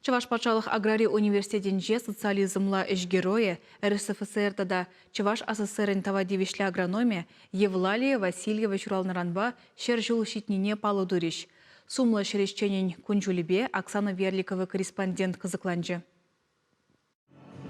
Чӑваш патшалӑх аграри университетӗнче социализмла ӗҫ геройӗ, РСФСР тата Чӑваш АССРӗн тава тивӗҫлӗ агрономӗ Евлалия Васильева ҫуралнӑранпа 100 ҫул ҫитнине паллӑ турӗҫ. Сумлӑ ҫӗрӗҫченӗн кун-ҫулӗпе Оксана Верликова корреспондент кӑсӑкланчӗ.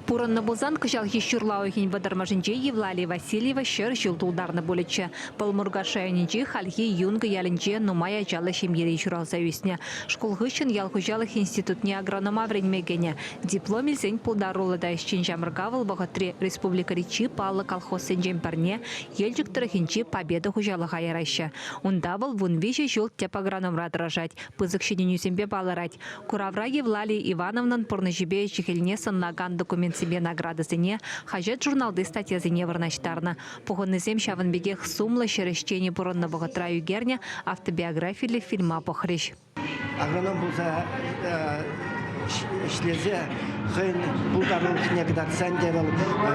Пурӑннӑ пулсан кӑҫалхи ҫурла уйӑхӗн вӑтӑрмӗшӗнче Евлалия Васильева 100 ҫул тултарнӑ пулӗччӗ. Вӑл Муркаш районӗнчи хальхи Юнкӑ ялӗнче нумай ачаллӑ ҫемьере ҫуралса ӳснӗ. Шкул хыҫҫӑн ял хуҫалӑх институтне агронома вӗренме кӗнӗ. Диплом илсен пултаруллӑ та ӗҫчен ҫамрӑка вӑл вӑхӑтри республикӑри чи паллӑ колхозсенчен пӗрне Елчӗк тӑрӑхӗнчи Победа хуҫалӑха яраҫҫӗ. Унта вӑл 13 ҫул тӗп агрономра тӑрӑшать, пысӑк ҫитӗнӳсемпе палӑрать. Куравра Евлалия Ивановнӑн пурнӑҫӗпе ӗҫӗ-хӗлне сӑнлакан документсемпе наградӑсене, хаҫат-журналти статьясене вырнаҫтарнӑ. Пухӑннисем ҫавӑн пекех сумлӑ ҫӗр ӗҫченӗ пурӑннӑ вӑхӑтра ӳкернӗ автобиографиллӗ фильма пӑхрӗҫ. Агроном пулса ӗҫлесе хӑйӗн пултарулӑхне кӑтартсан те вӑл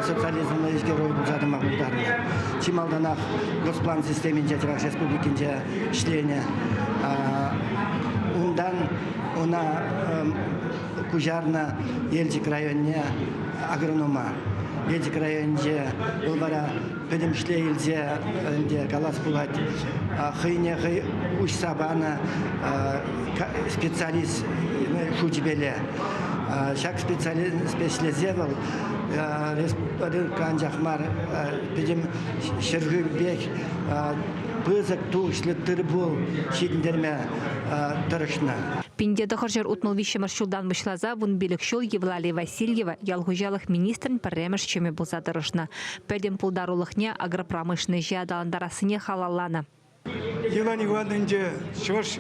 социализмлӑ ӗҫ геройӗ пулса тӑма пултарнӑ. Чи малтанах Госплан системинче Чӑваш Республикинче ӗҫленӗ. Унтан ӑна куҫарнӑ Елчӗк районне агронома. Елчӗк районӗнче вӑл вара пӗтӗмӗшле илсе ӗнтӗ калас пулать, хӑйне хӑй уҫса панӑ специалист шучӗпеле. Ҫак специалист вӑл республика анчах мар, пӗтӗм ҫӗршывпех пысӑк тухӑҫлӑ тыр-пул ҫитӗнтерме тӑрӑшнӑ. 1963 ҫултан пуҫласа 15 ҫул Евлалия Васильева ял хуҫалӑх министрӗн пӗрремӗш ҫумӗ пулса тӑрӑшнӑ. Пӗтӗм пултарулӑхне агропромышленноҫе аталантарассине халалланӑ. Елена Ивановна ӗнтӗ Чӑваш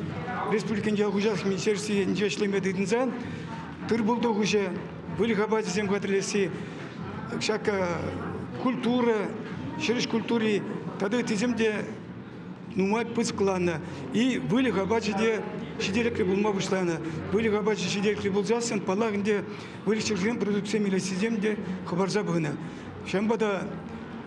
Республикин ял хуҫалӑх министерствинче ӗҫлеме тытӑнсан тыр-пул тухӑҫӗ, выльӑх апачӗсем хатӗрлесси, ҫак культура, ҫӗрӗҫ культури тата ыттисем те нумай пысӑкланнӑ. И выльӑх апачӗ те ҫителӗклӗ пулма пуҫланӑ. Выльӑх апачӗ ҫителӗклӗ пулсассӑн, паллах ӗнтӗ, выльӑх-чӗрлӗхрен продуктсем илессисем те хӑпарса пынӑ. Ҫавӑнпа та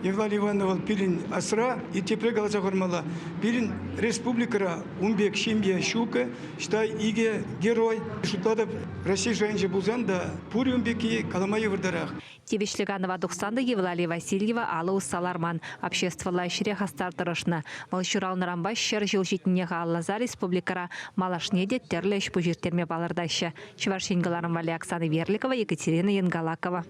Евлалия Иванова пирӗн асра и тепре каласа хӑвармалла. Пирӗн республикӑра ун пек ҫемье ҫук, ӑҫта икӗ герой. Шутлатӑп, Раҫҫей шайӗнче пулсан та пур ун пекки калама йывӑртарах. Тивӗҫлӗ канӑва тухсан та Евлалия Васильева алӑ усса ларман, обществӑлла ӗҫре хастар тӑрӑшнӑ. Вӑл ҫуралнӑранпа 100 ҫул ҫитнине халалласа республикӑра малашне те тӗрлӗ ӗҫ-пуҫ ирттерме палӑртаҫҫӗ. Чӑваш Ен кӑларӑм валли Оксана Верликова, Екатерина Янгалакова.